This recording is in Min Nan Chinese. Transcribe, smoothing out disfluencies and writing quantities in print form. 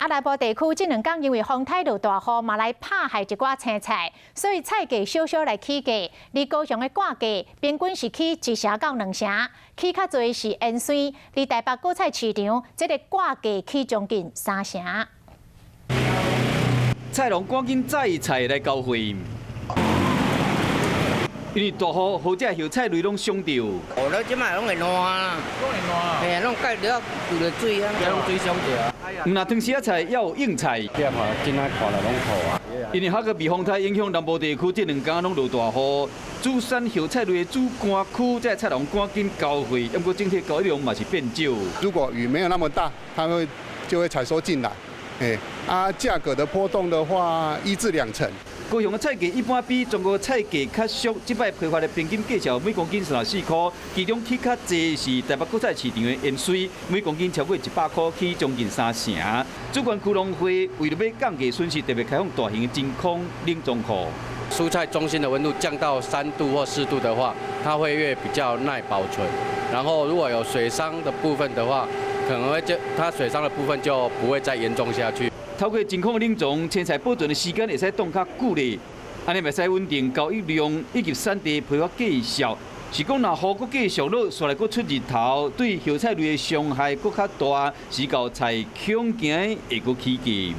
啊，南部地區這兩工因為風颱落大雨，嘛來拍害一寡青菜，所以菜價小小來起價。而高雄的割價平均是起一成到兩成，起較濟是芫荽。而台北果菜市場，這个割價起將近三成。菜農趕緊載菜來交貨，因為大雨，好這葉菜類攏傷著。哦，你這擺攏會爛啊，攏會爛。嘿啊，攏蓋了受著水啊，攏水傷著啊。毋若湯匙仔菜，也有硬菜。點啊，真歹看了攏苦啊。因為哈個避風颱影響南部地區，這兩工攏落大雨，主產葉菜類的主干區，這菜農趕緊交貨，毋過整體交易量嘛是變少。如果雨沒有那麼大，它會就會採收進來。欸，啊，價格的波動的話，一至兩成。高雄的菜價一般比全國菜價較俗，這擺批發的平均價錢每公斤34塊，其中起較濟是台北果菜市場的芫荽，每公斤超過100塊，起將近三成。主管區農會為著欲降低損失，特別開放大型的真空冷藏庫。蔬菜中心的溫度降到3度或4度的話，它會越比較耐保存。然後如果有水傷的部分的話，可能會就它水傷的部分就不會再嚴重下去。透過真空冷藏，青菜保存的時間會使凍較久咧，按呢會使穩定交易量以及產地批發價數。是講若雨閣繼續落，煞來閣出日頭，對葉菜類的傷害閣較大，是到菜恐驚會閣起價。